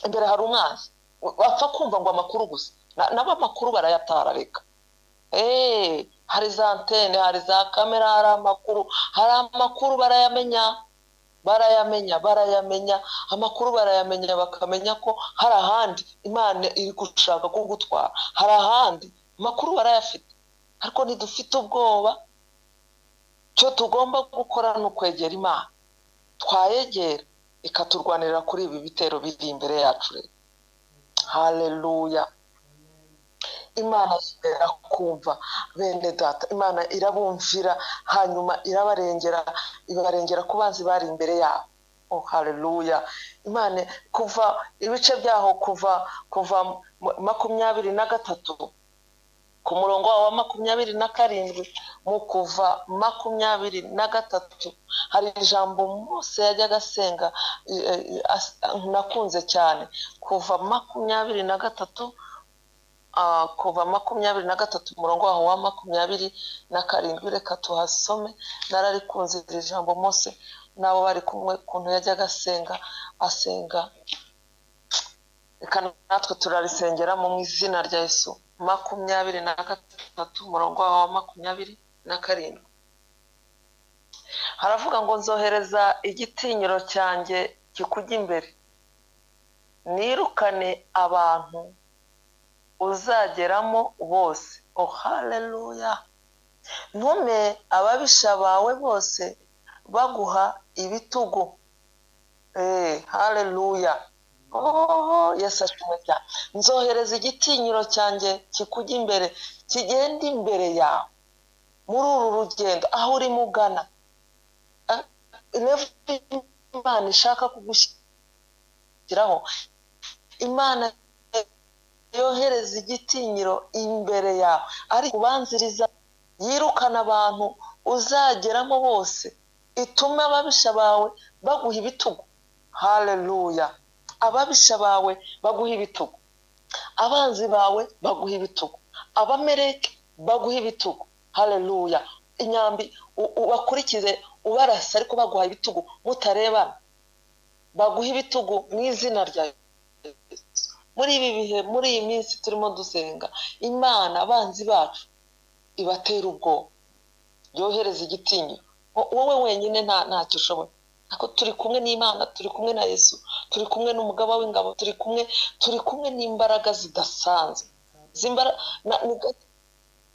Imbere hari umwanzi bapfa kumva ngo amakuru gusa, nabo amakuru barayatara. Reka hari za antene, hari za kamera, hari amakuru, hari amakuru barayamenya, barayamenya amakuru barayamenya, bakamenya ko hari ahandi Imana iri gushaka kugutwara, hari ahandi amakuru barayafite. Ariko ntidufite ubwoba, icyo tugomba gukora ni ukwegera Imana, twayegera ikaturwanirira kuri ibi bitero biri imbere yacu. Rero haleluya, Imana yemera kumva bene data, Imana irabumvira, hanyuma irabarengera, ibarengera ku banzi bari imbere yabo. Oh haleluya. Imana kuva ibice byaho kuva 23 ku murongo wa 27 mu kuva 23 hari ijambo Mose yajyaga asenga nakunze cyane. Kuva 23, kuva 23 umurongo waho wa 27, reka tuhasome. Nararikunze iri jambo Mose nabo bari kumwe ukuntu yajyaga asenga, reka natwe turarisengera mu izina rya Yesu. 23 umurongo waho wa 27 haravuga ngo nzohereza igitinyiro cyanjye kikujya imbere, nirukane abantu uzageramo bose. Oh haleluya. Ntume ababisha bawe bose baguha ibitugu. Haleluya. Oh Yesu ashimwe cyane. Nzohereza igitinyiro cyanjye kikujya imbere, kigenda imbere yawe muri uru rugendo aho urimo ugana. Imana ishaka kugushyiraho, Imana yohereza igitinyiro imbere yawe, ari kubanziriza, yirukana abantu uzageramo bose, itume ababisha bawe baguha ibitugu. Haleluya. Ababisha bawe baguha ibitugu, abanzi bawe baguha ibitugu, abameleki baguha ibitugu. Haleluya. Inyambi ubakurikize ubarasa, ariko baguha ibitugu mutarebana, baguha ibitugu mu izina rya Yesu. Muri ibi bihe, muri iyi minsi turimo dusenga, Imana abanzi bacu ibatera ubwoba, yohereza igitinyiro. Wowe wenyine ntacyo ushoboye, ariko turi kumwe n'Imana, turi kumwe na Yesu, turi kumwe n'umugaba w'ingabo, turi kumwe n'imbaraga zidasanzwe.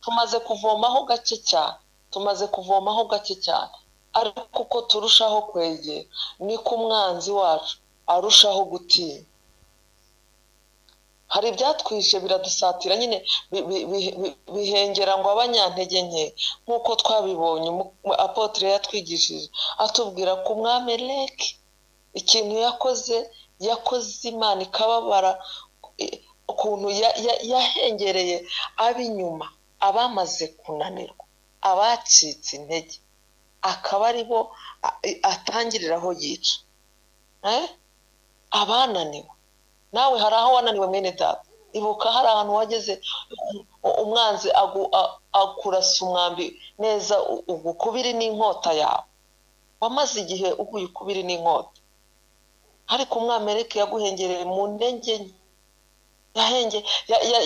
Tumaze kuvomaho gake cyane, tumaze kuvomaho gake cyane, ariko uko turushaho kwegera niko umwanzi wacu arushaho gutinya. Hari ibyatwishe biradusatira nyine, bihengera ngo abanyantege nke, nk'uko twabibonye apotre yatwigishije atubwira ku mwameleki ikintu yakoze, Imana ikababara ukuntu yahengereye ab'inyuma, abamaze kunanirwa, abacitse intege, akaba ari bo atangiriraho yica abananiwe. Nawe hari aho wananiwe mwene data, ibuka hari ahantu wageze umwanzi akurasa umwambi neza, ugukubiri n'inkota yawe, wamaze igihe uguye ukubiri n'inkota, ariko umwameleki yaguhengereye mu ntege nke,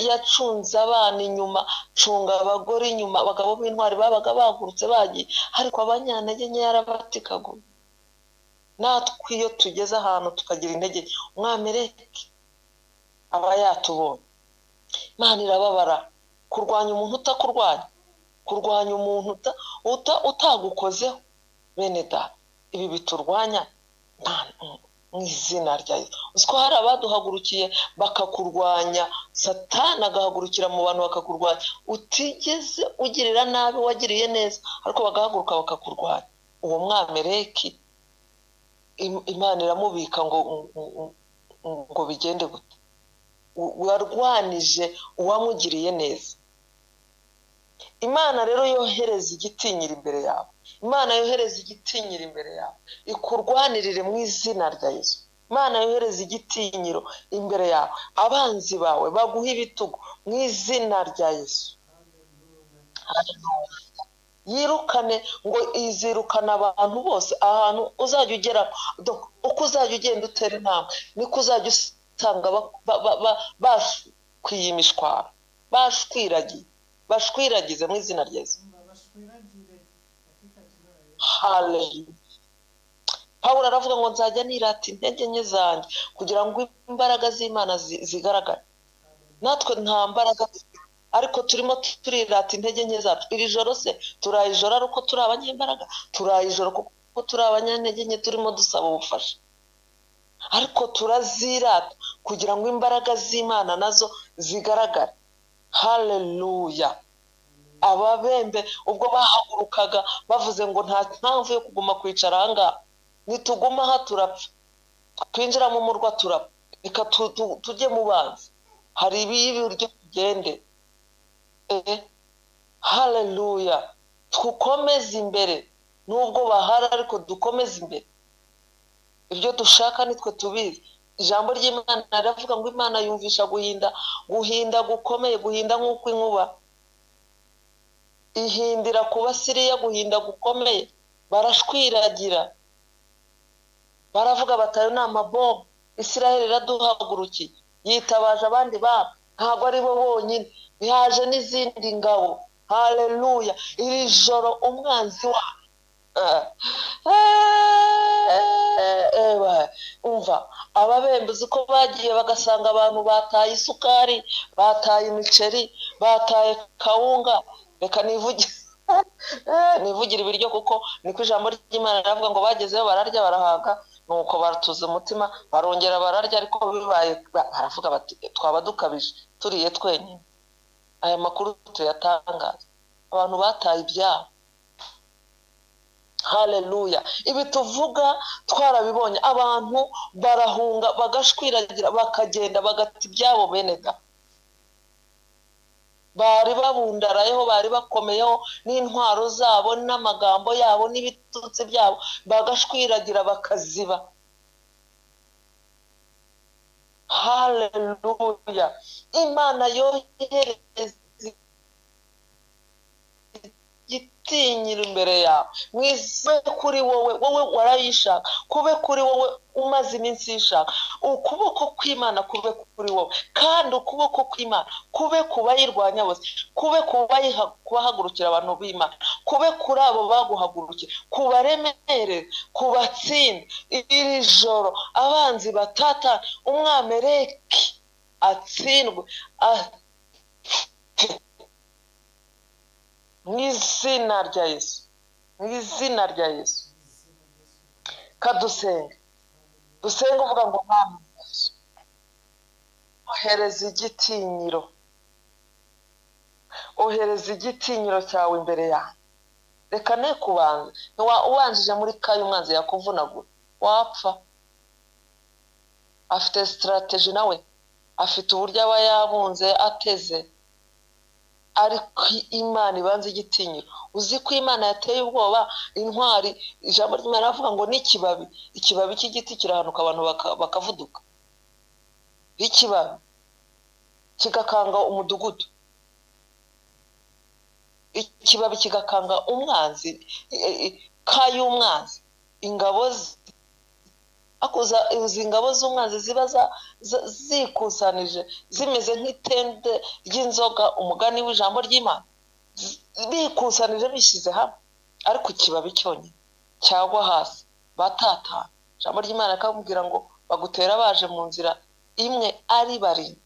yacunze abana inyuma, cunga abagore inyuma, abagabo b'intwari babaga bagurutse bagiye, ariko abanyantege nke yarabatikaguye. Natwe iyo tugeze ahantu tukagira intege, umwameleki aba yatubonye. Imana irababara kurwanya umuntu utakurwanya, kurwanya umuntu utagukozeho. Bene data, ibi biturwanya mu izina rya Yesu. Uziko hari abaduhagurukiye bakakurwanya, Satani agahagurukira mu bantu bakakurwanya, utigeze ugirira nabi wagiriye neza, ariko bagahaguruka bakakurwanya. Uwo mwameleki Imana iramubika ngo bigende gute? Warwanije uwamugiriye neza. Imana rero yohereza igitinyiro imbere yawe, Imana yohereza igitinyiro imbere yawe, ikurwanirire mu izina rya Yesu. Imana yohereza igitinyiro imbere yawe, abanzi bawe baguha ibitugu mu izina rya Yesu. Yirukane ngo izirukana abantu bose ahantu uzajya ugera, uko uzajya ugenda utera intambwe niko uzajya usanga bakwiye imishwaro, bashwiragiye, bashwiragize mu izina rya Yesu. Haleluya. Pawulo aravuga ngo nzajya nirata intege nke zanjye kugira ngo imbaraga z'Imana zigaragare. Natwe nta mbaraga, ariko turimo turirata intege nke zacu. Iri joro se turaye ijoro ari uko turi abanyembaraga? Turaye ijoro kuko turi abanyantege nke, turimo dusaba ubufasha, ariko turazirata kugira ngo imbaraga z'Imana nazo zigaragare. Haleluya. Ababembe ubwo bahagurukaga bavuze ngo nta mpamvu yo kuguma kwicara aha ngaha, nituguma aha turapfa, twinjira mu murwa turapfa, reka tujye mu banzi, hari ibiryo tugende. Haleluya. Dukomeze imbere nubwo bahari, ariko dukomeze imbere. Ibyo dushaka nitwe tubizi. Ijambo ry'Imana riravuga ngo Imana yumvisha guhinda, guhinda gukomeye, guhinda nk'uko inkuba ihindira ku Basiriya, guhinda gukomeye, barashwiragira, baravuga batayo ni amabomu, Isiraheli iraduhagurukiye, yitabaje abandi babo, ntabwo ari bo bonyine, bihaje n'izindi ngabo. Haleluya. Iri joro umwanzi wa umva ababembuzi ko bagiye bagasanga abantu bataye isukari, bataye imiceri, bataye kawunga. Reka nivugire ibiryo, kuko niko ijambo ry'Imana riravuga ngo bagezeyo bararya barahaga, nuko baratuza umutima barongera bararya, ariko bibaye baravuga bati twaba dukabije turiye twenyine. Aya makuru tuyatangaza, abantu bataye ibyabo. Haleluya. Ibi tuvuga twarabibonye, abantu barahunga bagashwiragira bakagenda bagata ibyabo bene da. Bari babundarayeho, bari bakomeyeho n'intwaro zabo n'amagambo yabo n'ibitutsi byabo, bagashwiragira bakaziba. Haleluya. Imana yohereza igitinyiro imbere yawe, mwize kuri wowe, wowe warayishaka, kube kuri wowe umaze iminsi yishaka. Ukuboko kw'Imana kube kuri wowe, kandi ukuboko kw'Imana kube ku bayirwanya bose, kube kubahagurukira abantu b'Imana, kube kuri abo baguhagurukiye, kubaremerere, kubatsinda. Iri joro abanzi batata, umwamereki atsindwe mu izina rya Yesu, mu izina rya Yesu. Kadusenge, dusenge uvuga ngo Mwami Yesu, ohereza igitinyiro, ohereza igitinyiro cyawe imbere yawe. Reka ne kubanza, ubanjije muri kayo umwanzi yakuvunagura, wapfa. Afite strategy nawe, afite uburyo aba yabunze ateze, ariko Imana ibanza igitinyiro. Uzi ko Imana yateye ubwoba intwari. Ijambo ry'Imana ravuga ngo n'ikibabi, ikibabi cy'igiti kirahanuka abantu bakavuduka, ikibabi kigakanga umudugudu, ikibabi kigakanga umwanzi, kay'umwanzi, ingabo akuza izi ngabo z'umwanzi ziba zikusanije zimeze nk'itende ry'inzoga, umugani w'ijambo ry'Imana, bikusanije bishyize hamwe, ariko ikibabi cyonyine cyagwa hasi batatana. Ijambo ry'Imana akabwira ngo bagutera baje mu nzira imwe ari barindwi,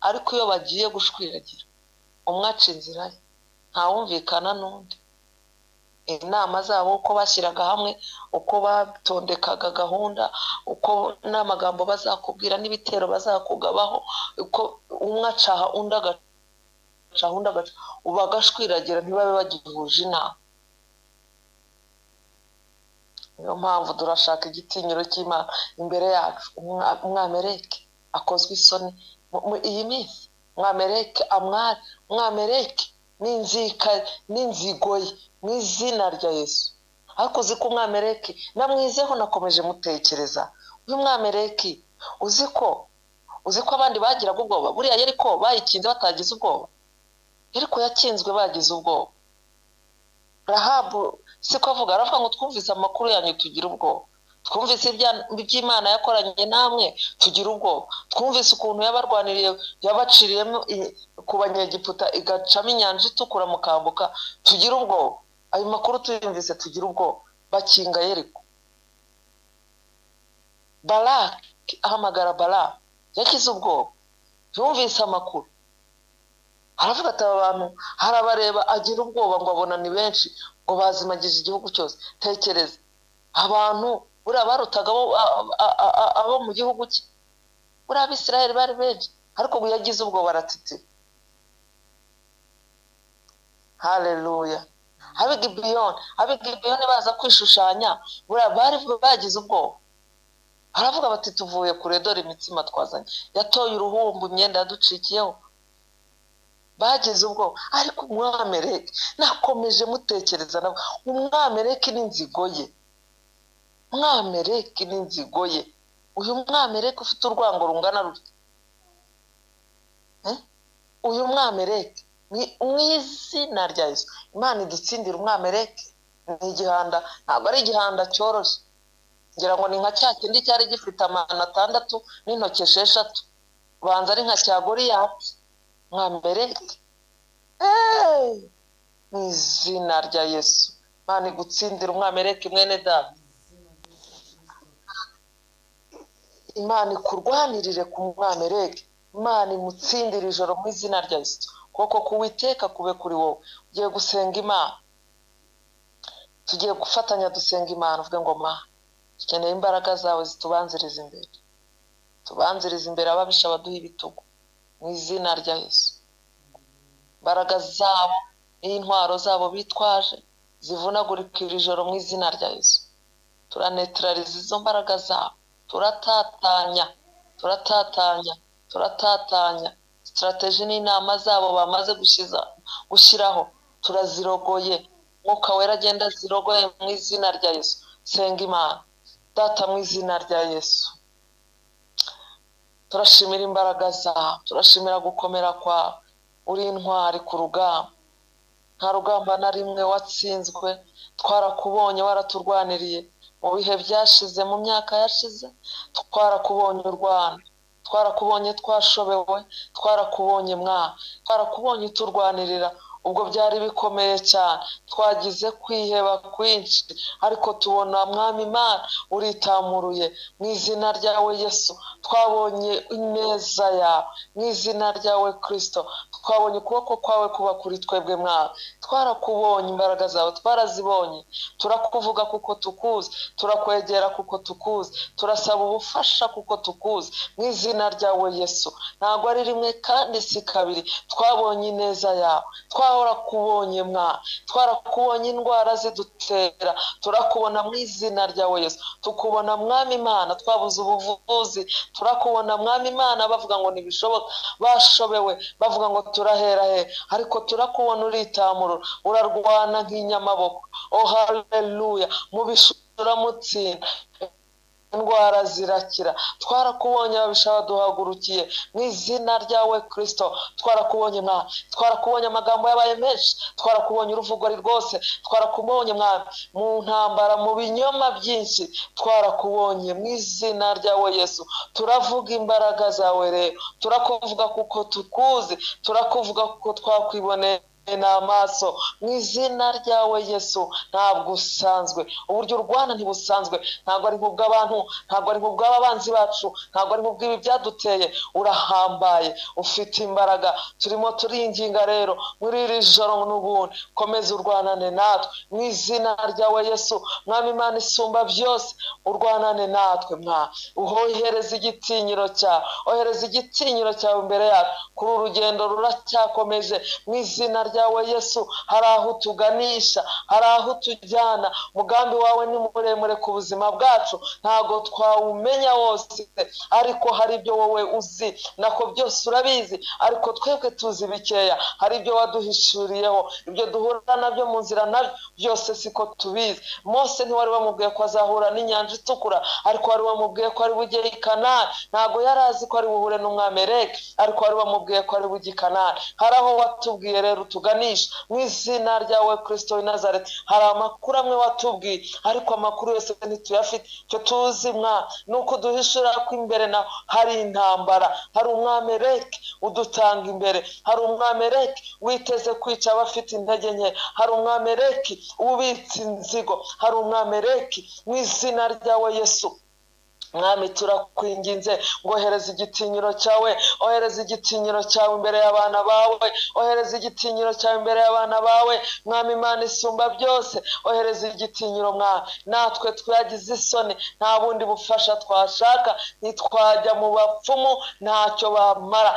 ariko iyo bagiye gushwiragira umwe aca inzira ye, ntawumvikana n'undi. Inama zabo uko bashyiraga hamwe, uko batondekaga gahunda, uko n'amagambo bazakubwira n'ibitero bazakugabaho, uko umwe acaha undi agacaha undi agaca, bagashwiragira ntibabe bagihuje inama. Niyo mpamvu turashaka igitinyiro cy'Imana imbere yacu. Umwamereke akozwe isoni iyi minsi, umwamereke amware, umwamereke n'inzika n'inzigo ye mu izina rya Yesu. Ariko uzi ko umwamereki namwizeho, nakomeje mutekereza uyu mwamereki, uzi ko abandi bagiraga ubwoba, buriya Yeriko bayikinze batagize ubwoba, Yeriko yakinzwe bagize ubwoba. Rahabu siko avuga, aravuga ngo twumvise amakuru yanyu tugira ubwoba. Twumvise iby'Imana yakoranye namwe tugira ubwoba. Twumvise ukuntu yabarwaniriye, yabaciriyemo ku Banyegiputa igacamo inyanja itukura mukambuka, tugira ubwoba. Ayo makuru tuyumvise tugira ubwoba. Bakinga Yeriko. Balaki ahamagara Balamu, yagize ubwoba, yumvise amakuru aravuga ati aba bantu harabareba, agira ubwoba ngo abona ni benshi, ngo bazimagije igihugu cyose. Tekereza abantu buriya barutaga abo mu gihugu cye, buriya Abisirayeli bari benshi, ariko ngo yagize ubwoba aratitira. Haleluya. Ab'Igibeyoni baza kwishushanya, buriya bari bagize ubwoba, aravuga bati tuvuye kure, dore imitsima twazanye yatoye uruhumbu, imyenda yaducikiyeho. Bagize ubwoba. Ariko umwamereki nakomeje mutekereza nabo, umwamereki n'inzigo ye, umwamereki n'inzigo ye, uyu mwamereki ufite urwango rungana rutya, uyu mwamereki mu izina rya Yesu, Imana idutsindira umwamereki. Ni igihanda, ntabwo ari igihanda cyoroshye, ngira ngo ni nka cya kindi cyari gifite amano 6 n'intoki 6, ubanza ari nka cya Goliyati. Mwamereki, mu izina rya Yesu, Imana igutsindira umwamereki mwene data. Imana ikurwanirire ku mwamereki, Imana imutsindire ijoro mu izina rya Yesu. Kuko kuwiteka kube kuri wowe. Ugiye gusenga Imana, tugiye gufatanya dusenga Imana, uvuge ngo ma dukeneye imbaraga zawe zitubanziriza imbere, tubanziriza imbere ababisha baduha ibitugu mu izina rya Yesu. Imbaraga zabo n'intwaro zabo bitwaje zivunagurika iri joro mu izina rya Yesu. Turanetraliza izo mbaraga zabo, turatatanya, turatatanya, turatatanya strategy n'inama zabo bamaze gushyiraho, turazirogoye. Mwuka Wera agenda zirogoye mu izina rya Yesu. Senga Imana Data mu izina rya Yesu. Turashimira imbaraga zawe, turashimira gukomera kwawe. Uri intwari ku rugamba, nta rugamba na rimwe watsinzwe. Twarakubonye waraturwaniriye mu bihe byashize, mu myaka yashize, twarakubonye urwana, twarakubonye twashobewe, twarakubonye twarakubonye uturwanirira ubwo byari bikomeye cyane, twagize kwiheba kwinshi, ariko tubona Mwami Imana uritamuruye mu izina ryawe Yesu. Twabonye ineza yawe mu izina ryawe Kristo, twabonye ukuboko kwawe kuba kuri twebwe Mwami. Twarakubonye, imbaraga zawe twarazibonye, turakuvuga kuko tukuzi, turakwegera kuko tukuzi, turasaba ubufasha kuko tukuzi mu izina ryawe Yesu. Ntabwo ari rimwe kandi si kabiri, twabonye ineza yawe, twarakubonye twarakubonye indwara zidutera, turakubona mu izina ryawe Yesu. Tukubona Mwami Imana twabuze ubuvuzi, turakubona Mwami Imana bavuga ngo ntibishoboka, bashobewe bavuga ngo turahera he, ariko turakubona uritamurura, urarwana nk'inyamaboko. Oh haleluya, mu bishura mutsinda, indwara zirakira. Twarakubonye ababisha baduhagurukiye mu izina ryawe Kristo. Twarakubonye Mwami, twarakubonye amagambo yabaye menshi, twarakubonye uruvugo ari rwose, twarakubonye Mwami mu ntambara, mu binyoma byinshi, twarakubonye mu izina ryawe Yesu. Turavuga imbaraga zawe rero, turakuvuga kuko tukuzi, turakuvuga kuko twakwiboneye n'amaso mu izina ryawe Yesu. Ntabwo usanzwe, uburyo urwana ntibusanzwe, ntabwo ari nk'ubw'abantu, ntabwo ari nk'ubw'abanzi bacu, ntabwo ari nk'ubw'ibi byaduteye. Urahambaye, ufite imbaraga. Turimo turinginga rero muri iri joro n'ubundi, komeza urwanane natwe mu izina ryawe Yesu. Mwami Imana isumba byose, urwanane natwe Mwami, uhohereza igitinyiro cyawe, ohereza igitinyiro cyawe imbere yacu. Kuri urugendo ruracyakomeje mu izina ryawe Yesu. Hari aho utuganisha, hari aho utujyana. Umugambi wawe ni muremure ku buzima bwacu, ntabwo twawumenya wose, ariko hari ibyo wowe uzi, nako byose urabizi, ariko twebwe tuzi bikeya. Hari ibyo waduhishuriyeho, ibyo duhura nabyo mu nzira nabyo byose siko tubizi. Mose ntiwari wamubwiye ko azahura n'inyanja itukura, ariko wari wamubwiye ko ari bujye i Kanani. Ntabwo yari azi ko ari buhure n'umwamereki, ariko wari wamubwiye ko ari bujye i Kanani. Hari aho watubwiye rero tuganisha. tuganisha mu izina ryawe Kristo w'i Nazareti. Hari amakuru amwe watubwiye ariko amakuru yose ntituyafite. Icyo tuzi mwa ni uko duhishura ko imbere na hari intambara, hari umwamereki udutanga imbere, hari umwamereki witeze kwica abafite intege nke, hari umwamereki ubitse inzigo, hari umwamereki mu izina ryawe Yesu. Mwami turakwinginze ngo ohereza igitinyiro cyawe, ohereza igitinyiro cyawe imbere y'abana bawe, ohereza igitinyiro cyawe imbere y'abana bawe. Mwami Imana isumba byose, ohereza igitinyiro mwami. Natwe twagize isoni, nta bundi bufasha twashaka, ntitwajya mu bapfumu ntacyo bamara,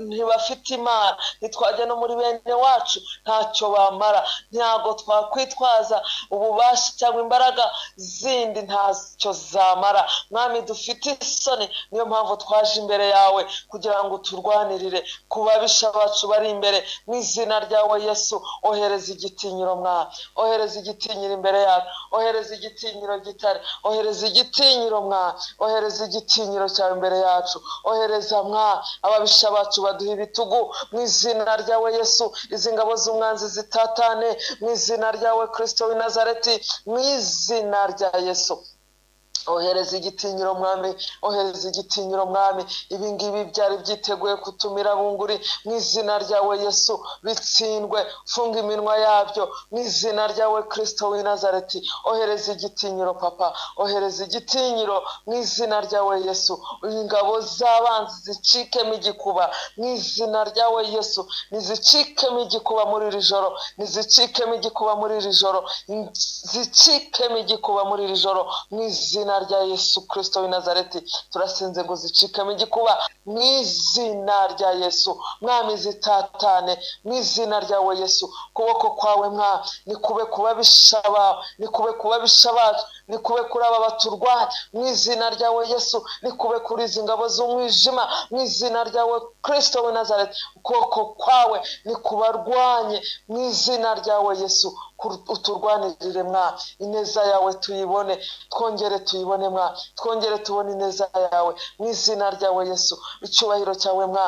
ntibafite Imana, ntitwajya no muri bene wacu ntacyo bamara, ntabwo twakwitwaza ububasha cyangwa imbaraga zindi ntacyo zamara. Mwami dufite isoni, niyo mpamvu twaje imbere yawe kugira ngo turwanirire ku babisha bacu bari imbere mu izina ryawe Yesu. Ohereza igitinyiro mwami, ohereza igitinyiro imbere yacu, ohereza igitinyiro gitare, ohereza igitinyiro mwami, ohereza igitinyiro cyawe imbere yacu, ohereza mwami ababisha bacu baduha ibitugu mu izina ryawe Yesu. Izi ngabo z'umwanzi zitatane mu izina ryawe Kristo w'i Nazareti, mu izina rya Yesu. Ohereza igitinyiro mwami, ohereza igitinyiro mwami. Ibi ngibi byari byiteguye kutumira bunguri mu izina ryawe Yesu, bitsindwe, funga iminwa yabyo mu izina ryawe Kristo w'i Nazareti. Ohereza igitinyiro papa, ohereza igitinyiro mu izina ryawe Yesu. Ingabo z'abanzi zicikemo igikuba mu izina ryawe Yesu, nizicikemo igikuba muri iri joro, nizicikemo igikuba muri iri joro, zicikemo igikuba muri iri joro mu izina rya Yesu Kristo w'i Nazareti. Turasinze ngo zicikemo igikuba mu izina rya Yesu. Mwami zitatane mu izina ryawe Yesu. Kuboko kwawe mwami nikube kubabisha bawe, nikube kubabisha bacu, nikube kuri aba baturwanya mu izina ryawe Yesu, nikube kuri izi ngabo z'umwijima mu izina ryawe Kristo w'i Nazareti. Ukuboko kwawe nikubarwanye mu izina ryawe Yesu. Uturwanirire mwa, ineza yawe tuyibone, twongere tuyibone mwa, twongere tubone ineza yawe mu izina ryawe Yesu. Icyubahiro cyawe mwa,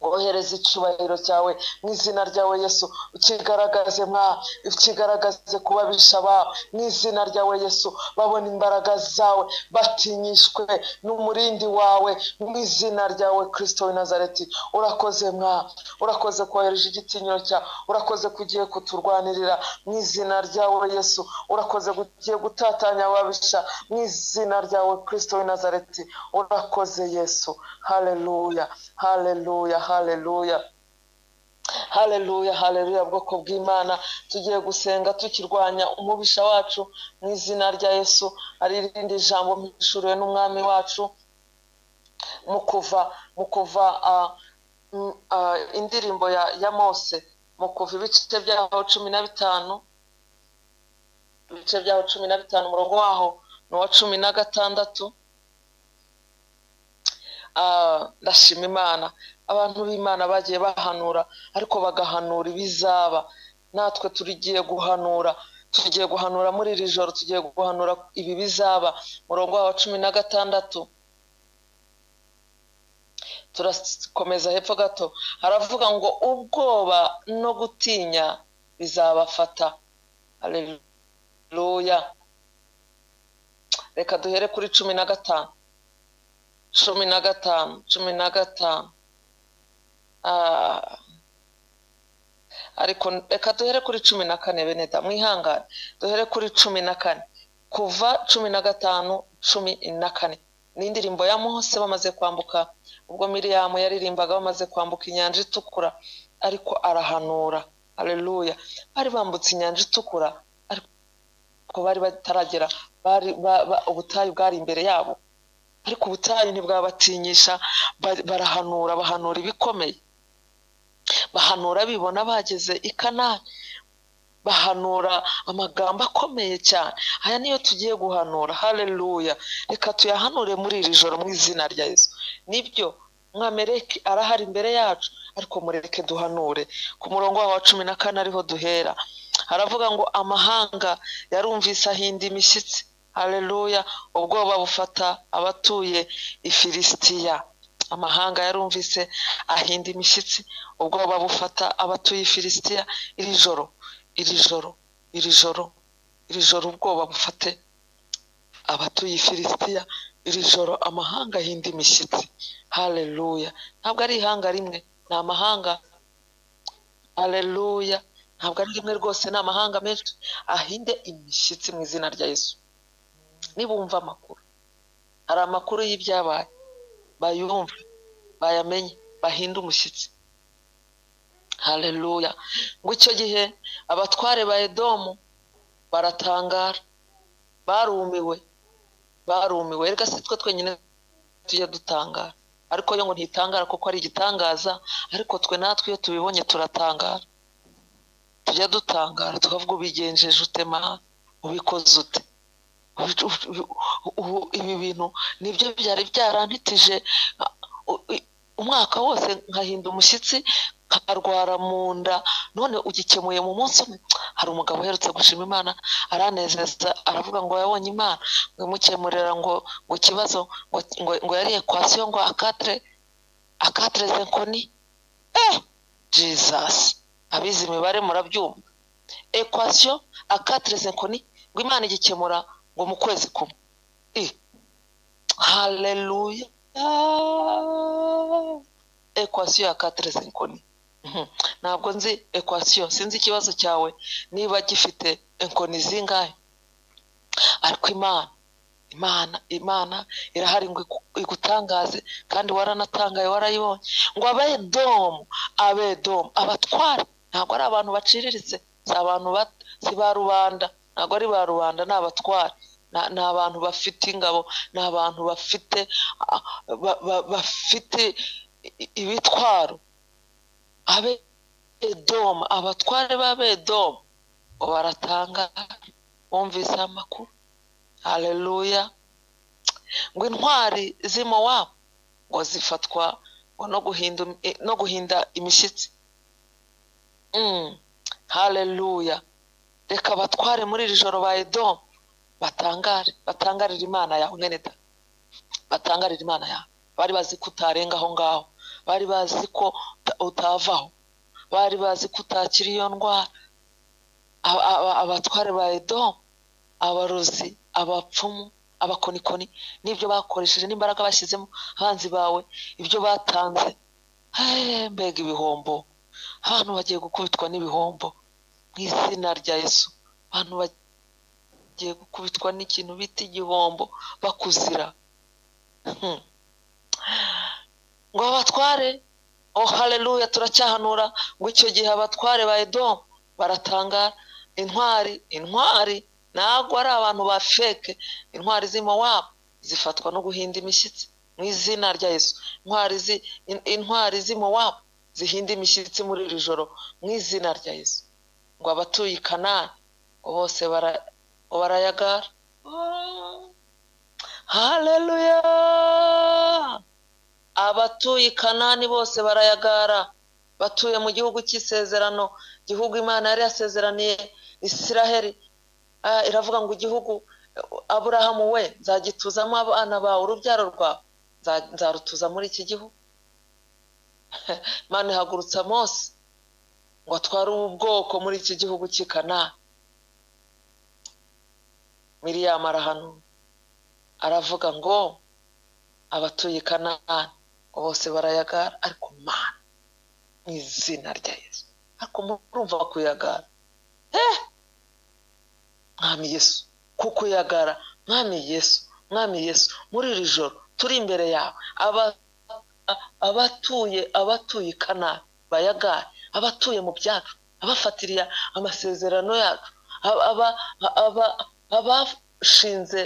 ohereza icyubahiro cyawe mu izina ryawe Yesu, ukigaragaze mwa, ukigaragaze ku babisha bawe mu izina ryawe Yesu. Babona imbaraga zawe, batinyishwe n'umurindi wawe mu izina ryawe Kristo w'i Nazareti. Urakoze mwa, urakoze kohereje igitinyiro cyawe, urakoze kugiye kuturwanirira mu izina ryawe Yesu, urakoze kugiye gutatanya ababisha mu izina ryawe Kristo w'i Nazareti. Urakoze Yesu. Haleluya, haleluya, haleluya, haleluya, haleluya. Bwoko bw'Imana, tugiye gusenga tukirwanya umubisha wacu mu izina rya Yesu. Hari irindi jambo mpishuriwe n'umwami wacu mu kuva indirimbo ya Mose, mu kuva ibice byaho 15, ibice byaho 15, umurongo waho ni uwa 16. Ndashima Imana. Abantu b'Imana bagiye bahanura ariko bagahanura ibizaba. Natwe turigiye guhanura, tugiye guhanura muri iri joro, tugiye guhanura ibi bizaba. Murongo wa 16 turakomeza hepfo gato, haravuga ngo ubwoba no gutinya bizabafata. Haleluya. Reka duhere kuri 15. 15, 15. Ariko reka duhere kuri 14 beneda, mwihangane duhere kuri 14, kuva 15 14. Ni indirimbo ya Mose bamaze kwambuka, ubwo Miriyamu yaririmbaga bamaze kwambuka inyanja itukura, ariko arahanura. Haleluya. Bari bambutse inyanja itukura ariko bari bataragera, bari ubutayu bwari imbere yabo, ariko ubutayu ntibwabatinyisha. Barahanura, bahanura ibikomeye, bahanura bibona bageze i Kanani, bahanura amagambo akomeye cyane. Aya niyo tugiye guhanura. Haleluya. Reka tuyahanure muri iri joro mu izina rya Yesu. Nibyo, mwamereki arahari imbere yacu, ariko mureke duhanure. Ku murongo wa 14 ariho duhera, haravuga ngo amahanga yarumvise ahinda imishyitsi. Haleluya. Ubwoba bufata abatuye Ifilisitiya. Amahanga yarumvise ahinda imishyitsi, ubwoba bufata abatuye Filisitiya. Iri joro, iri joro, iri joro, iri joro ubwoba bufate abatuye Filisitiya. Iri joro amahanga ahinda imishyitsi. Haleluya. Ntabwo ari ihanga rimwe, ni amahanga. Haleluya. Ntabwo ari rimwe rwose, ni amahanga menshi ahinde imishyitsi mu izina rya Yesu. Nibumva amakuru, hari amakuru y'ibyabaye, bayumve, bayamenye, bahinde umushyitsi. Haleluya. Ngo icyo gihe abatware ba Edomu baratangara, barumiwe, barumiwe. Reka si twe twenyine tujya dutangara, ariko yo ngo ntitangara kuko ari igitangaza, ariko twe natwe iyo tubibonye turatangara. Tujya dutangara tukavuga ubigenjeje ute ma, ubikoze ute? Ibi bintu nibyo byari byarantitije umwaka wose, nkahinda umushyitsi, nkarwara mu nda, none ugikemuye mu munsi umwe. Hari umugabo uherutse gushima Imana aranezeza, aravuga ngo yabonye Imana ngo imukemurira ngo ikibazo ngo yari ekwasiyo ngo akatre zenkoni. Jesus, abizi imibare murabyumva. Ekwasiyo akatre zenkoni, ngo Imana igikemura ngo mu kwezi kumwe. Haleluya. Ekwasiyo ya quatre zenkoni. Ntabwo nzi ekwasiyo, sinzi ikibazo cyawe niba gifite enkoni zingahe, ariko Imana, Imana, Imana irahari ngo igutangaze, kandi waranatangaye, warayibonye. Ngo Abedomu, Abedomu, abatware ntabwo ari abantu baciriritse, si abantu si ba rubanda, ntabwo ari ba rubanda, ni abatware, ni abantu bafite ingabo, ni abantu bafite bafite ibitwaro. Abedomu, abatware b'Abedomu baratanga, bumvise amakuru. Haleluya. Ngo intwari z'i Mowabu ngo zifatwa ngo no guhinda imishyitsi. Haleluya. Reka abatware muri iri joro ba Edomu batangare, batangarire Imana yawe mwene da, batangarire Imana yawe. Bari bazi ko utarenga aho ngaho, bari bazi ko utavaho, bari bazi ko utakira iyo ndwara. Abatware ba Edomu, abarozi, abapfumu, abakonikoni, n'ibyo bakoresheje n'imbaraga bashyizemo, abanzi bawe ibyo batanze, mbega ibihombo! Abantu bagiye gukubitwa n'ibihombo mu izina rya Yesu. Abantu bagiye gukubitwa n'ikintu bita igihombo bakuzira. Ngo abatware, oh haleluya, turacyahanura ngo icyo gihe abatware ba Edomu baratangara. Intwari, intwari ntabwo ari abantu ba feke, intwari z'i Mowabu zifatwa no guhinda imishyitsi mu izina rya Yesu. Intwari z'i Mowabu zihinda imishyitsi muri iri joro mu izina rya Yesu. Ngo abatuye i Kanani bose barayagara. Haleluya. Abatuye i Kanani bose barayagara, batuye mu gihugu cy'isezerano, gihugu Imana yari yasezeraniye Isiraheli. Iravuga ngo igihugu Aburahamu we nzagituzamo abana bawe, urubyaro rwawe nzarutuza muri iki gihugu. Imana ihagurutsa Mose ngo atware ubu bwoko muri iki gihugu cy'i Kanani. Miriyamu arahanura, aravuga ngo abatuye i Kanani ngo bose barayagara, ariko Mana mu izina rya Yesu. Ariko murumva kuyagara, Mwami Yesu, kukuyagara, Mwami Yesu, Mwami Yesu, muri iri joro turi imbere yawe. Abatuye i Kanani bayagare, abatuye mu byacu, abafatiriye amasezerano yacu, abashinze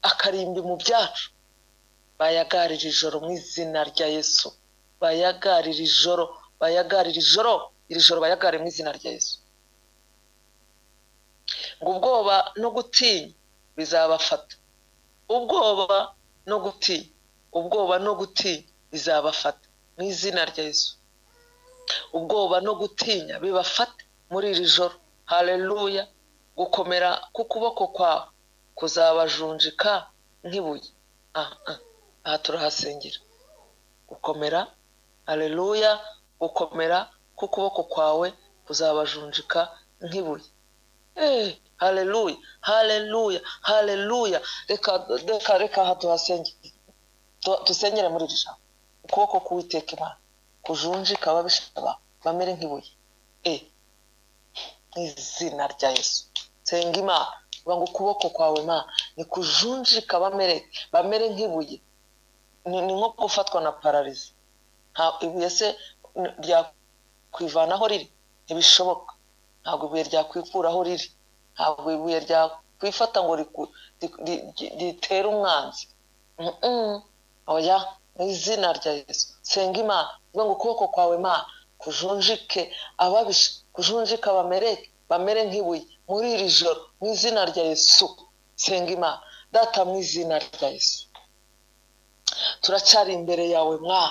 akarimbi mu byacu, bayagarira ijoro mu izina rya Yesu. Bayagarira ijoro, bayagarira ijoro, iri joro bayagare mu izina rya Yesu. Ngo ubwoba no gutinya bizabafata, ubwoba no gutinya, ubwoba no gutinya bizabafata mu izina rya Yesu. Ubwoba no gutinya bibafate muri iri joro. Haleluya. Gukomera k'ukuboko kwawe kuzabajunjika nk'ibuye. Aha turahasengera. Gukomera, haleluya, gukomera k'ukuboko kwawe kuzabajunjika nk'ibuye. Haleluya, haleluya, haleluya. Reka reka reka tuhasengere, dusengere muri iri jambo. Ukuboko k'Uwiteka Imana kujunjika ababisha bawe bamere nk'ibuye. Mu izina rya Yesu senga Imana, uvuga ngo ukuboko kwawe Imana ni kujunjika bamere nk'ibuye. Ni nko gufatwa na pararizi. Nta ibuye se ryakwivanaho riri? Ntibishoboka. Ntabwo ibuye ryakwikuraho riri, ntabwo ibuye ryakwifata ngo ritere umwanzi. Oya, mu izina rya Yesu senga Imana, uvuga ngo ukuboko kwawe Imana kujunjike ababisha, kujunjika bamere nk'ibuye muri iri joro, mu izina rya Yesu. Senga Imana. Data, mu izina rya Yesu, turacyari imbere yawe mwa,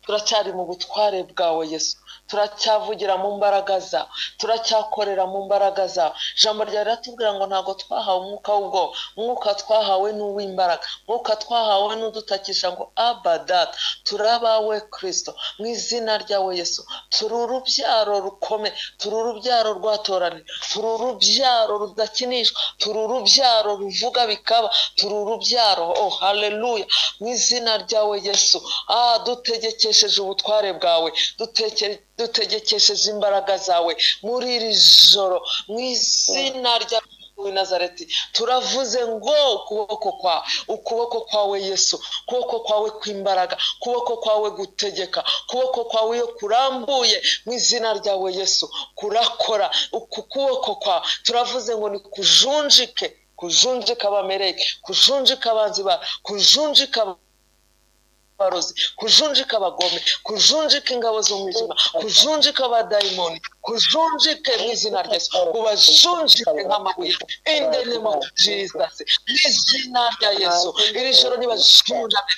turacyari mu butware bwawe Yesu, turacyavugira mu mbaraga zawe, turacyakorera mu mbaraga zawe. Ijambo ryawe riratubwira ngo ntabwo twahawe umwuka w'ubwoba, umwuka twahawe n'uw'imbaraga, umwuka twahawe n'udutakisha ngo Abba Data. Turabawe Kristo, mu izina ryawe Yesu. Turi urubyaro rukomeye, turi urubyaro rwatoranijwe, turi urubyaro rudakinishwa, turi urubyaro ruvuga bikaba, turi urubyaro, oh haleluya, mu izina ryawe Yesu. Dutegekesheje ubutware bwawe, dutegekesheje imbaraga zawe muri iri joro, mu izina rya Nazareti. Turavuze ngo ukuboko kwawe, ukuboko kwawe Yesu, ukuboko kwawe kw'imbaraga, ukuboko kwawe gutegeka, ukuboko kwawe iyo kurambuye mu izina ryawe Yesu kurakora. Uku kuboko kwawe turavuze ngo ni kujunjike, kujunjika abamereke, kujunjika abanzi bawe, kujunjika abarozi, kujunjika abagome, kujunjika ingabo z'umwijima, kujunjika abadayimoni, kujunjike mu izina rya Yesu, ubajunjike nk'amabuye in the name of Jesus. Mu izina rya Yesu, iri joro nibajunjame,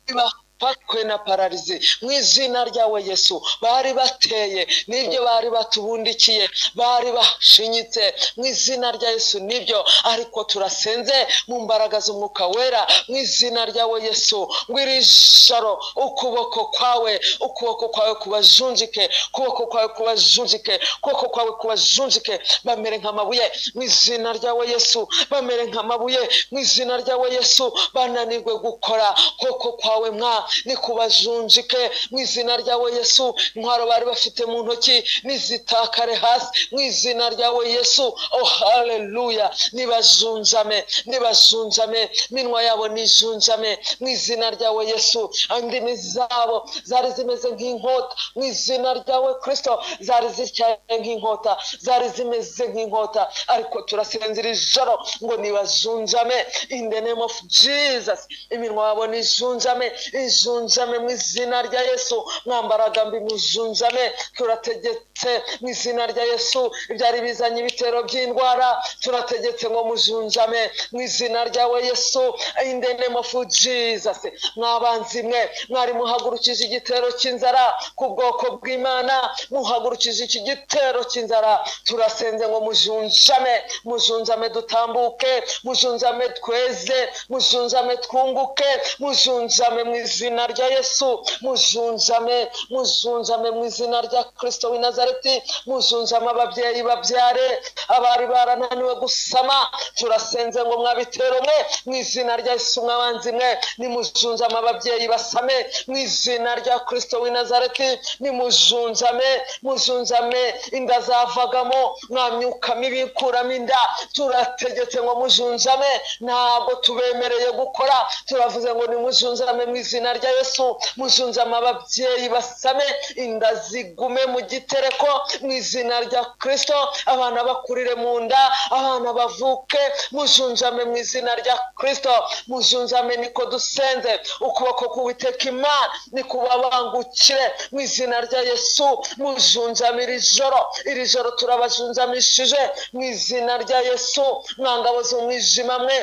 nibafatwe na pararizi mu izina ryawe Yesu. Bari bateye n'ibyo bari batubundikiye, bari bashinyitse mu izina rya Yesu nibyo, ariko turasenze mu mbaraga z'umwuka wera mu izina ryawe Yesu, ngo iri joro ukuboko kwawe, ukuboko kwawe kubajunjike, ukuboko kwawe kubajunjike, ukuboko kwawe kubajunjike, bamere nk'amabuye mu izina ryawe Yesu, bamere nk'amabuye mu izina ryawe Yesu, bananirwe gukora. Ukuboko kwawe mwa ni kubajunjike mu izina ryawe Yesu. Intwaro bari bafite mu ntoki nizitakare hasi mu izina ryawe Yesu. Oh haleluya, nibajunjame, nibajunjame, minwa yabo nijunjame mu izina ryawe Yesu. Indimi zabo zari zimeze nk'inkota mu izina ryawe Kristo, zari zityaye nk'inkota, zari zimeze nk'inkota, ariko turasinzira ijoro ngo nibajunjame in the name of Jesus. Iminwa yabo nijunjame, ijunjame mu izina rya Yesu. Mwambaraga mbi mujunjame, turategetse mu izina rya Yesu. Ibyari bizanye ibitero by'indwara turategetse ngo mujunjame mu izina ryawe Yesu, in the name of Jesus. Mwabanzi mwe mwari muhagurukije igitero cy'inzara ku bwoko bw'Imana, muhagurukije iki gitero cy'inzara, turasenze ngo mujunjame, mujunjame dutambuke, mujunjame tweze, mujunjame twunguke, mujunjame mu izina rya Yesu, mujunjame, mujunjame mu izina rya Kristo w'i Nazareti, mujunjame ababyeyi babyare abari barananiwe gusama, turasenze ngo mwabitero mwe mu izina rya Yesu. Mwabanzi mwe nimujunjame ababyeyi basame mu izina rya Kristo w'i Nazareti, nimujunjame, mujunjame inda zavagamo, mwamyuka mibi ikuramo inda, turategetse ngo mujunjame, ntabwo tubemereye gukora, turavuze ngo nimujunjame mu izina rya Yesu, mujunjame ababyeyi basame, inda zigume mu gitereko mu izina rya Kristo, abana bakurire mu nda, abana bavuke, mujunjame mu izina rya Kristo, mujunjame niko dusenze. Ukuboko k'Uwiteka Imana nikubabangukire mu izina rya Yesu, mujunjame iri joro, iri joro turabajunjamishije mu izina rya Yesu. Mwangabo z'umwijima mwe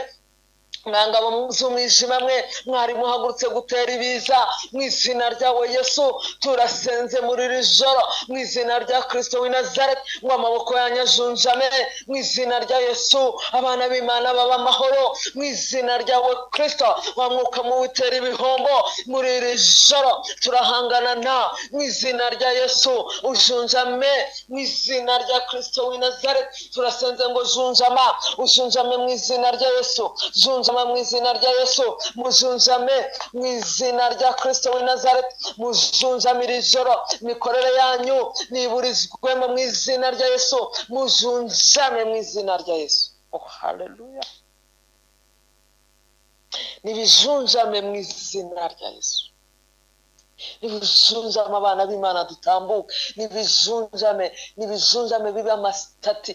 Mwangabo z'umwijima mwe mwari muhagurutse gutera ibiza, mu izina ryawe Yesu turasenze muri iri joro, mu izina rya Kristo w'i Nazareti, ngo amaboko yanyu ajunjame mu izina rya Yesu, abana b'Imana baba amahoro mu izina ryawe Kristo. Wa mwuka muwitera ibihombo muri iri joro, turahangana na mu izina rya Yesu, ujunjame mu izina rya Kristo w'i Nazareti. Turasenze ngo junjama, ujunjame mu izina rya Yesu, junjama mu izina rya Yesu, mujunjame mu izina rya Kristo w'i Nazareti, mujunjame iri joro, imikorere yanyu niburizwemo mu izina rya Yesu, mujunjame mu izina rya Yesu. Oh, haleluya! Nibijunjame mu izina rya Yesu, nibijunjame abana b'Imana dutambuke, nibijunjame, nibijunjame bibe amasitati,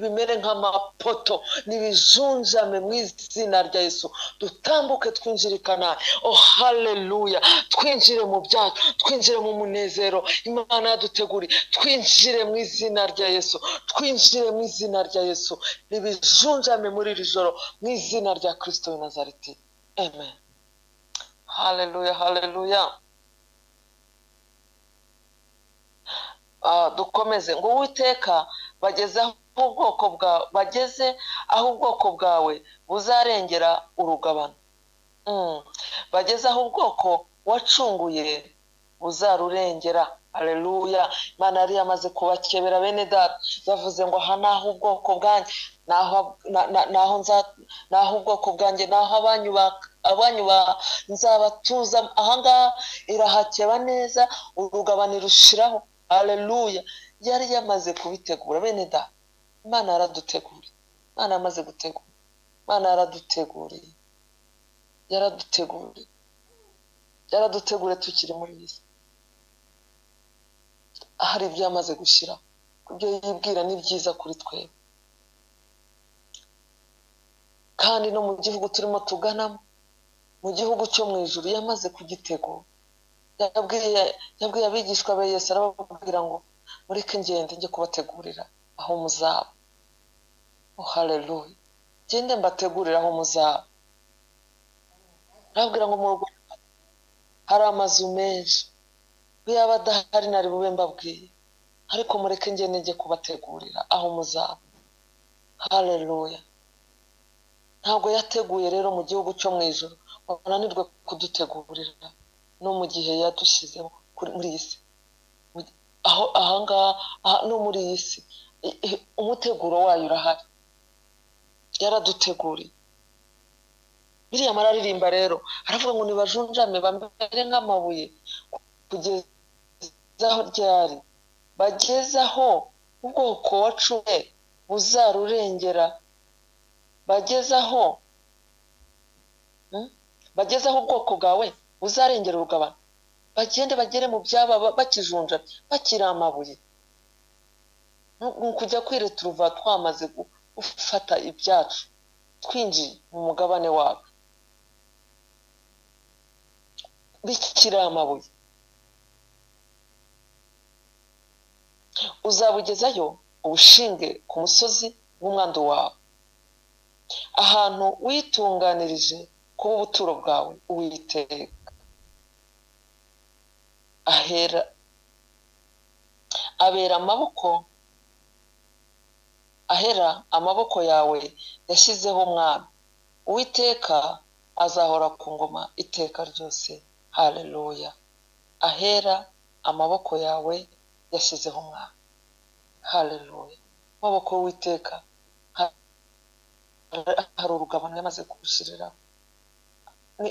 bimere nk'amapoto, nibijunjame mu izina rya Yesu, dutambuke twinjire i Kanani. Oh, haleluya! Twinjire mu byacu, twinjire mu munezero Imana yaduteguriye, twinjire mu izina rya Yesu, twinjire mu izina rya Yesu, nibijunjame muri iri joro mu izina rya Kristo w'i Nazareti. Amen. Haleluya, haleluya. Dukomeze ngo Uwiteka bageze aho ubwoko bwa bageze aho ubwoko bwawe buzarengera urugabano. Bageze aho ubwoko wacunguye buzarurengera. Haleluya. Imana yari yamaze kubakebera bene data, yavuze ngo aha naho ubwoko bwanjye, naho ubwoko bwanjye, naho abanyu nzabatuza. Ahangaha irahakeba neza, urugabano irushiraho. Haleluya. Yari yamaze kubitegura bene data. Imana yaraduteguriye, Imana yamaze gutegura, Imana yaraduteguriye, yaraduteguriye, yaraduteguriye tukiri muri iyi si. Hari ibyo yamaze gushyira, ibyo yibwira ni byiza kuri twebwe, kandi no mu gihugu turimo tuganamo, mu gihugu cyo mu ijuru yamaze kugitegura. Yabwiye abigishwa be Yesu arababwira ngo mureke ngende njye kubategurira aho muzaba. Oh, haleluya! Ngende mbategurira aho muzaba. Arababwira ngo mu rugo hari amazu menshi, yaba adahari nari bube mbabwiye, ariko mureke ngende njye kubategurira aho muzaba. Haleluya. Ntabwo yateguye rero mu gihugu cyo mu ijuru bananirwe kudutegurira no mu gihe yadushyizeho muri iyi si, aho ahangaha no muri iyi si umuteguro wayo urahari, yaraduteguriye. Biriya mararirimba rero aravuga ngo nibajunjame bamere nk'amabuye kugeza aho ryari, bageze aho ubwoko wacuye buzarurengera, bageze aho ubwoko bwawe buzarengera urugabano, bagende bagere mu byaba bakijunja bakiri amabuye. Ni ukujya kwireturuva twamaze gufata ibyacu, twinjiye mu mugabane wacu bikiri amabuye. Uzabugezayo ubushinge ku musozi w'umwandu wawe, ahantu witunganirije kuba ubuturo bwawe Uwiteka. Ahera abera amaboko, ahera amaboko yawe yashyizeho mwami. Uwiteka azahora ku ngoma iteka ryose. Haleluya. Ahera amaboko yawe yashyizeho mwami. Haleluya. Amaboko y'Uwiteka hari urugabano yamaze kugushirira.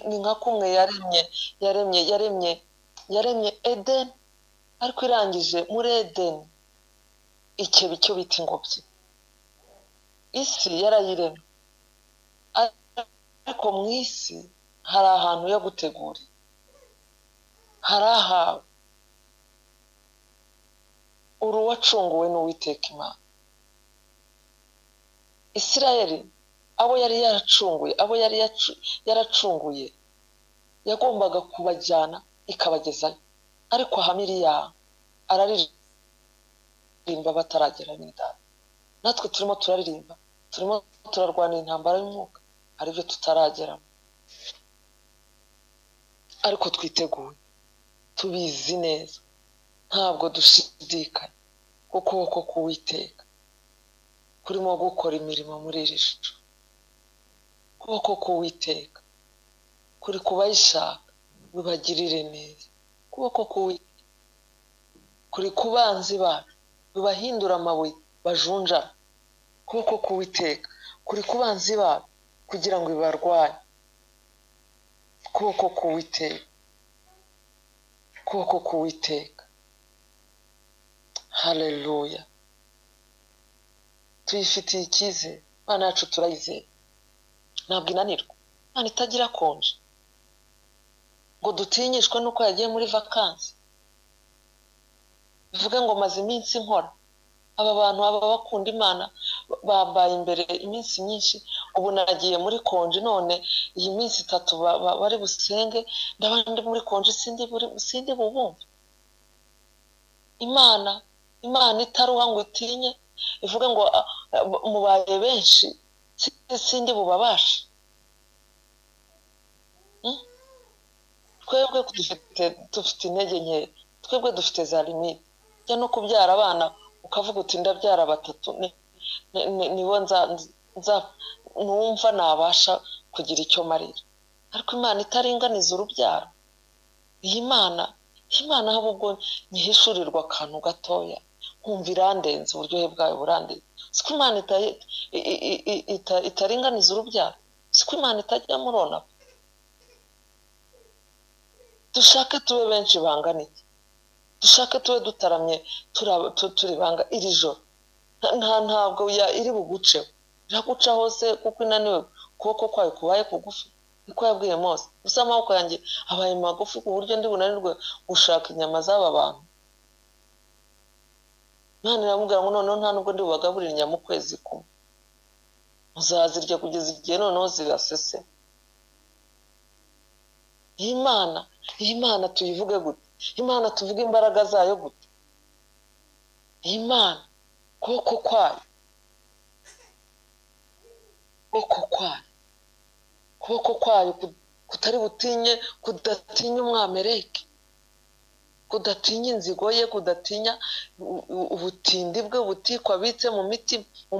Ni nka kumwe yaremye yaremye yaremye yaremye Eden, ariko irangije muri Eden ikeba icyo bita ingobyi. Isi yarayiremye, ariko mu isi hari ahantu yo gutegura, hari ahawe uruwacunguwe n'Uwiteka Imana. Isirayeli abo yari yaracunguye, abo yari yaracunguye yagombaga kubajyana ikabagezayo, ariko ahamiriya araririmba bataragera n'indani. Natwe turimo turaririmba, turimo turarwana intambara y'umwuka, Hari ibyo tutarageramo, ariko twiteguye, tubizi neza, ntabwo dushidikanya ukuboko k'Uwiteka kurimo gukora imirimo muri iri joro. Ukuboko k'Uwiteka kuri kubayishaka bibagirire neza. Ukuboko k'Uwiteka kuri ku banzi bacu bibahindura amabuye bajunjama. Ukuboko k'Uwiteka kuri ku banzi bacu kugira ngo bibarwanye. Ukuboko k'Uwiteka, ukuboko k'Uwiteka. Haleluya. Tuyifitiye icyizere, Imana yacu turayizera, ntabwo inanirwa. Imana itagira konje ngo dutinyishwe nuko yagiye muri vakansi, bivuge ngo maze iminsi nkora. Aba bantu baba bakunda Imana bambaye imbere iminsi myinshi, ubu nagiye muri konje, none iyi minsi itatu bari busenge ndaba ndi muri konje, sindi bubumve. Imana itaruha ngo itinye, ivuge ngo mubaye benshi sindi bubabashe. Twebwe dufite intege nke, twebwe dufite za limite. Jya no kubyara abana ukavuga uti ndabyara batatu nibo numva nabasha kugira icyo marira. Ariko Imana itaringaniza urubyaro, iyi Imana haba ubwo nyihishurirwa akantu gatoya nkumva irandenze, uburyohe bwayo burandenze. Siko Imana itaringaniza urubyaro, siko Imana itajya murona. Dushake tube benshi bangana iki, dushake tube dutaramye turi banga iri joro. Ntabwo iri buguceho, iraguca hose kuko inaniwe. Ukuboko kwayo kubaye kugufi, niko yabwiye Mose. Gusa amaboko yanjye abaye magufi ku buryo ndi bunanirwe gushaka inyama z'aba bantu. Imana iramubwira ngo noneho nta nubwo ndi bubagaburire inyama ukwezi kumwe, muzazirya kugeza igihe noneho zirasese. Imana tuyivuge gute? Imana tuvuge imbaraga zayo gute? Imana ukuboko kwayo, ukuboko kwayo, ukuboko kwayo kutari butinye, kudatinya umwamereke, kudatinya inzigo ye, kudatinya ubutindi bwe butikwa abitse mu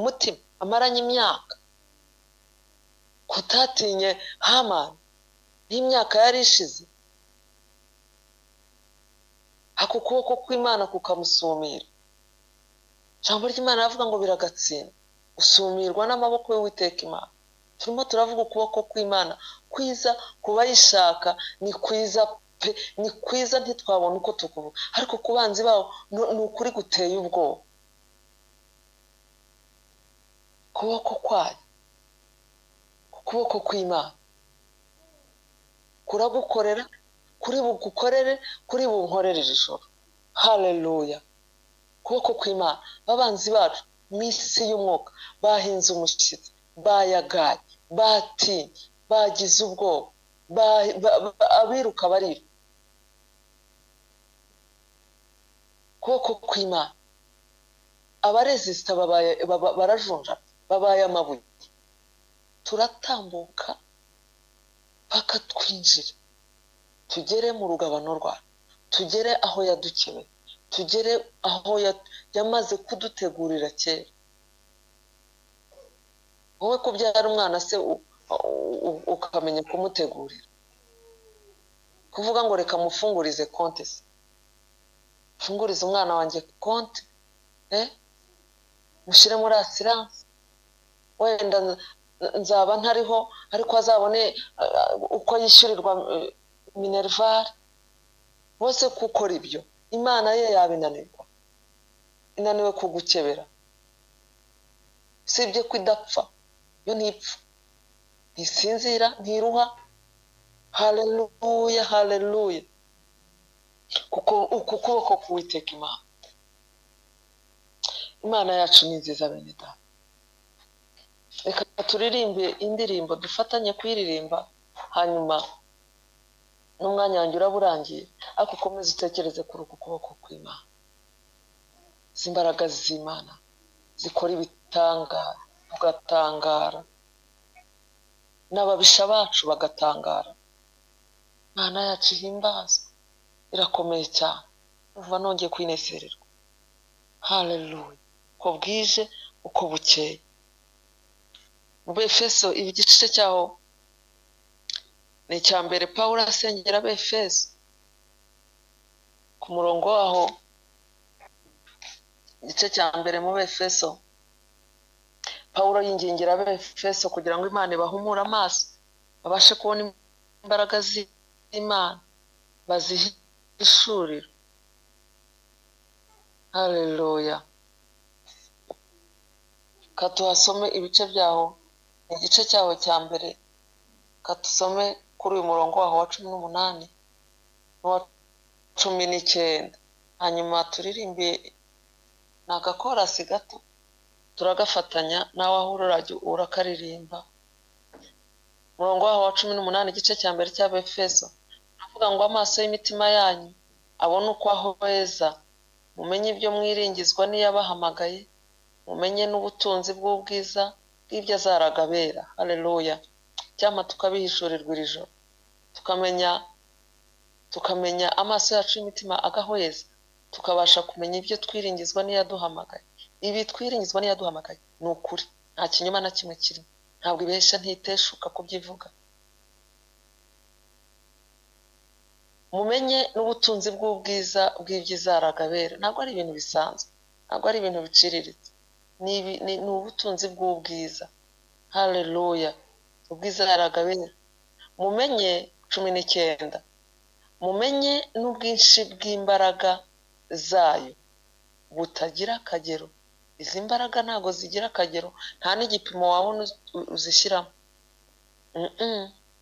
mutima amaranye imyaka, kutatinye Hamani n'imyaka yari ishize. Ako kuboko kw'Imana kukamusumira. Ijambo ry'Imana ravuga ngo biragatsinda gusumirwa n'amaboko y'Uwiteka Imana. Turimo turavuga ukuboko kw'Imana kwiza kubayishaka ni kwiza pe, ni kwiza ntitwabona uko tukuvuga, ariko ku banzi bawo ni ukuri guteye ubwoba. Ukuboko kwayo, ukuboko kw'Imana kuragukorera, kuri bugukorere, kuri bunkorere ijoro. Haleluya. Ukuboko kw'Imana, babanzi bacu mu isi y'umwuka bahinze umushyitsi, bayagaye, batinye, bagize ubwoba, abiruka barira. Ukuboko kw'Imana, abaresisita barajunja, babaye amabuye. Turatambuka paka twinjira, tugere mu rugabano rwacu, tugere aho yadukebeye, tugere aho yamaze kudutegurira kera. Wowe kubyara umwana se ukamenya kumutegurira, kuvuga ngo reka mufungurize konti se, mfungurize umwana wanjye konti, mushyire muri asiranse, wenda nzaba ntariho ariko azabone uko yishyurirwa minerval. Bose gukora ibyo Imana ye yabinanirwa, inaniwe kugukebera. Usibye ko idapfa, yo ntipfa, ntisinzira, ntiruha. Haleluya, haleluya. Kuko uku kuboko k'Uwiteka Imana, Imana yacu ni nziza bene data. Reka turirimbe indirimbo, dufatanye kuyiririmba, hanyuma n'umwanya wanjye uraba urangiye, ariko ukomeze utekereze kuri uku kuboko kw'Imana. Imbaraga z'Imana zikora ibitangara, ugatangara. N'ababisha bacu bagatangara. Imana yacu ihimbazwa, irakomeye cyane. Uva nongeye kwinezererwa. Haleluya. Uko bwije uko bukeye. Mu Befeso igice cyaho ni icya mbere, Pawulo asengera Abefeso ku murongo waho, igice cya mbere mu Befeso, Pawulo yingingira Abefeso kugira ngo Imana ibahumure amaso babashe kubona imbaraga z'Imana bazihishurira. Haleluya. Katuhasome ibice byaho, igice cyaho cya mbere, katusome kuri uyu murongo waho wa 18 n'uwa 19, hanyuma turirimbe ni agakorasi gato, turagafatanya nawe aho urajya urakaririmba. Umurongo waho wa 18, igice cya mbere cy'Abefeso, avuga ngo amaso y'imitima yanyu abone uko ahweza, mumenye ibyo mwiringizwa n'iyabahamagaye, mumenye n'ubutunzi bw'ubwiza bw'ibyo azaragabera. Haleluya. Cyangwa tukabihishurirwa iri joro, tukamenya amaso yacu y'imitima agahweza, tukabasha kumenya ibyo twiringizwa n'iyaduhamagaye. Ibi twiringizwa n'iyaduhamagaye ni ukuri, nta kinyoma na kimwe kirimo, ntabwo ibeshya, ntiteshuka kubyivuga. Mumenye n'ubutunzi bw'ubwiza bw'iby'izaragabera. Ntabwo ari ibintu bisanzwe, ntabwo ari ibintu biciriritse, ni ubutunzi bw'ubwiza. Haleluya. Ubwiza yaragabera. Mumenye 19, mumenye n'ubwinshi bw'imbaraga zayo butagira akagero. Izi mbaraga ntabwo zigira akagero, nta n'igipimo wabona uzishyiramo.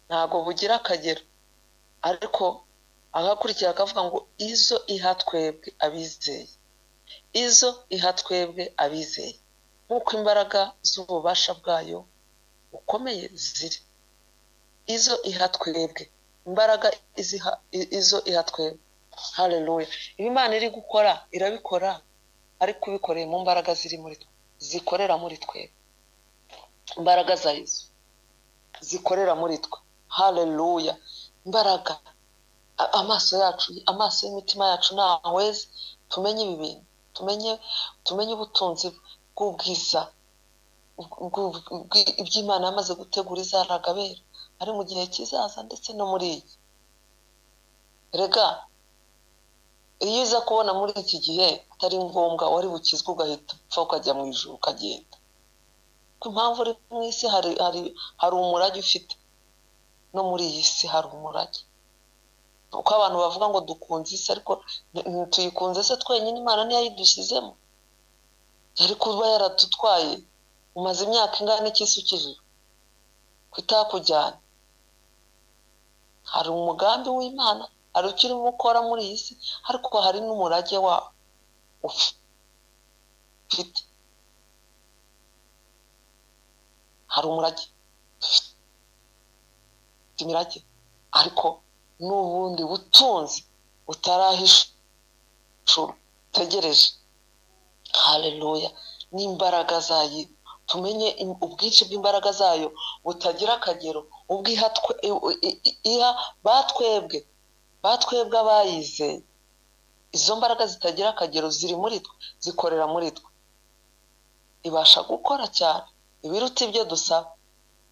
Ntabwo bugira akagero. Ariko agakurikira akavuga ngo izo iha twebwe abizeye, izo iha twebwe abizeye, nk'uko imbaraga z'ububasha bwayo bukomeye ziri. Izo iha twebwe, imbaraga izo iha twebwe. Haleluya. Ibi Imana iri gukora irabikora, ariko ubikoreye mu mbaraga ziri muri twe, zikorera muri twe, imbaraga za Yesu zikorera muri twe. Haleluya. Imbaraga, amaso yacu, amaso y'imitima yacu nahweze, tumenye ibi bintu, tumenye ubutunzi bw'ubwiza iby'Imana yamaze gutegura izaragabera, ari mu gihe kizaza ndetse no muri iyi. Rega iyo uza kubona muri iki gihe atari ngombwa, wari bukizwe ugahita upfa ukajya mu ijuru ukagenda. Ku impamvu uri mu isi hari umurage ufite, no muri iyi si hari umurage. Uko abantu bavuga ngo dukunze isi, ariko tuyikunze se twenyine? Imana niyo yayidushyizemo, yari kuba yaradutwaye. Umaze imyaka ingana iki isi ukijijwe kutakujyana? Hari umugambi w'Imana, hari ukirimo ukora muri iyi si, ariko hari n'umurage wawo ufite. Hari umurage, dufite imirage, ariko n'ubundi butunzi butarahishura utegereje. Haleluya. N'imbaraga zayo, tumenye ubwinshi bw'imbaraga zayo butagira akagero, ubwiha batwebwe abayizeye. Izo mbaraga zitagira akagero ziri muri twe, zikorera muri twe. Ibasha gukora cyane ibiruta ibyo dusaba,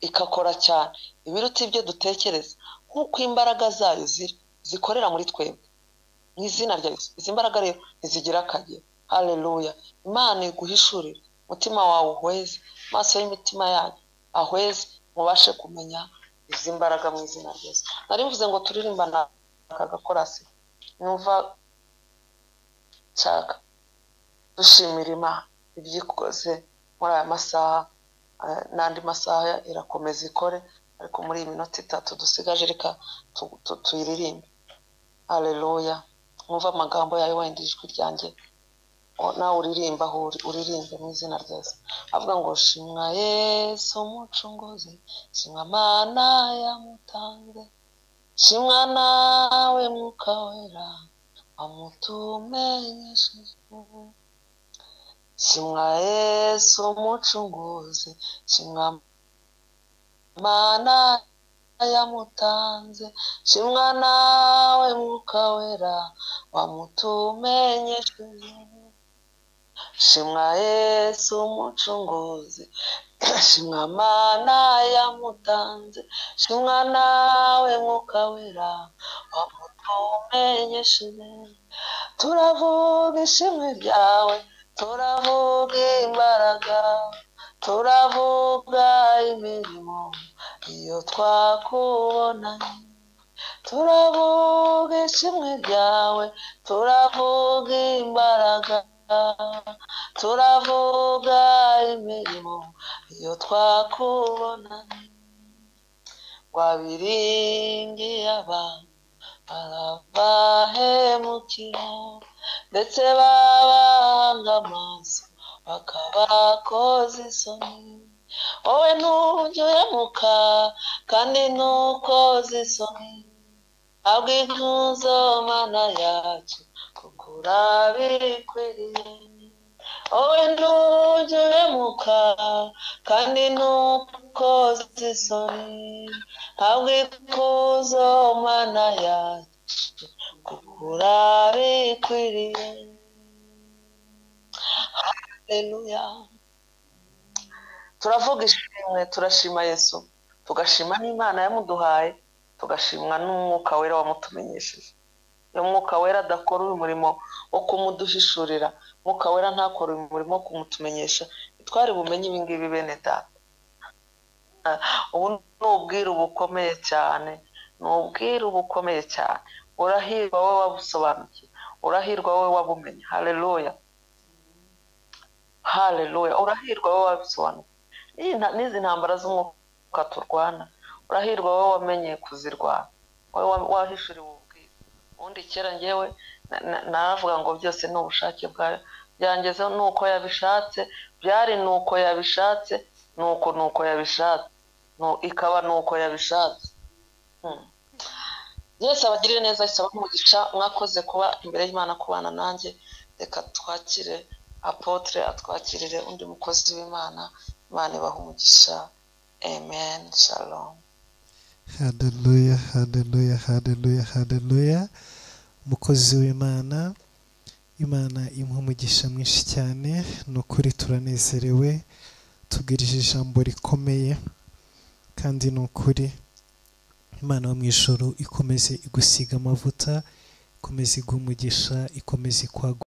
ikakora cyane ibiruta ibyo dutekereza, nk'uko imbaraga zayo ziri zikorera muri twebwe mu izina rya Yesu. Izi mbaraga rero ntizigira akagero. Haleluya. Imana iguhishurire, umutima wawe uhweze, amaso y'imitima yanyu ahweze, mubashe kumenya izi mbaraga mu izina rya Yesu. Nari mvuze ngo turirimbana aka gakorasi, numva nshaka dushimira Imana ibyikoze muri aya masaha n'andi masaha irakomeza ikore, ariko muri iyi minota itatu dusigaje reka tuyiririmbe. Haleluya. Mwumva amagambo yayo, wenda ijwi ryanjye nawe uririmba aho uririmbe mu izina rya Yesu. Avuga ngo shimwa Yesu umucunguzi, shimwa Mana yamutanze, shimwa nawe Mwuka Wera wamutumenyesheje, shimwa Yesu umucunguzi, shimwa Mana yamutanze, shimwa nawe Mwuka Wera wamutumenyesheje. Shimwa Yesu Umucunguzi, shimwa Mana yamutanze, shimwa nawe Mwuka Wera wamutumenyesheje. Turavuga ishimwe ryawe, turavuga imbaraga, turavuga imirimo iyo twakubonanye. Turavuga ishimwe ryawe, turavuga imbaraga, turavuga imirimo iyo twakubonanye. Wabiringiye abantu barabahemukira, ndetse babanga amaso bakabakoza isoni. Wowe ntujya uhemuka kandi ntukoze isoni, habwa ikuzo Mana yacu kuko urabikwiriye. Wowe ntujya uhemuka kandi ntukoze isoni, habwa ikuzo Mana yacu kuko urabikwiriye. Haleluya. Turavuga ishimwe, turashima Yesu, tugashima n'Imana yamuduhaye, tugashimwa n'Umwuka Wera wamutumenyesheje. Iyo Mwuka Wera adakora uyu murimo wo kumuduhishurira, Mwuka Wera ntakora uyu murimo wo kumutumenyesha, ntitwari bumenye ibi ngibi bene data. Ubu ni ubwiru bukomeye cyane, ni ubwiru bukomeye cyane. Urahirwa wowe wabusobanukiwe, urahirwa wowe wabumenye. Haleluya, haleluya. Urahirwa wowe wabisobanukiwe n'izi ntambara z'umwuka turwana. Urahirwa wowe wamenye kuzirwana, wowe wahishuriwe ubwiru. Ubundi kera ngewe naravuga ngo byose ni ubushake bwawe, byangezeho nuko yabishatse, byari nuko yabishatse, nuko nuko yabishatse, ikaba nuko yabishatse. Yesu abagirire neza, isaba umugisha. Mwakoze kuba imbere y'Imana, kubana nanjye. Reka twakire apotre atwakirire undi mukozi w'Imana. Imana ibahe umugisha. Amen. Shalom. Haleluya, haleluya, haleluya, haleluya. Umukozi w'Imana, Imana imuha umugisha mwinshi cyane. Ni ukuri turanezerewe, tubwirije ijambo rikomeye, kandi ni ukuri Imana yo mu ijuru ikomeze igusiga amavuta, ikomeze iguha umugisha, ikomeze ikwagura.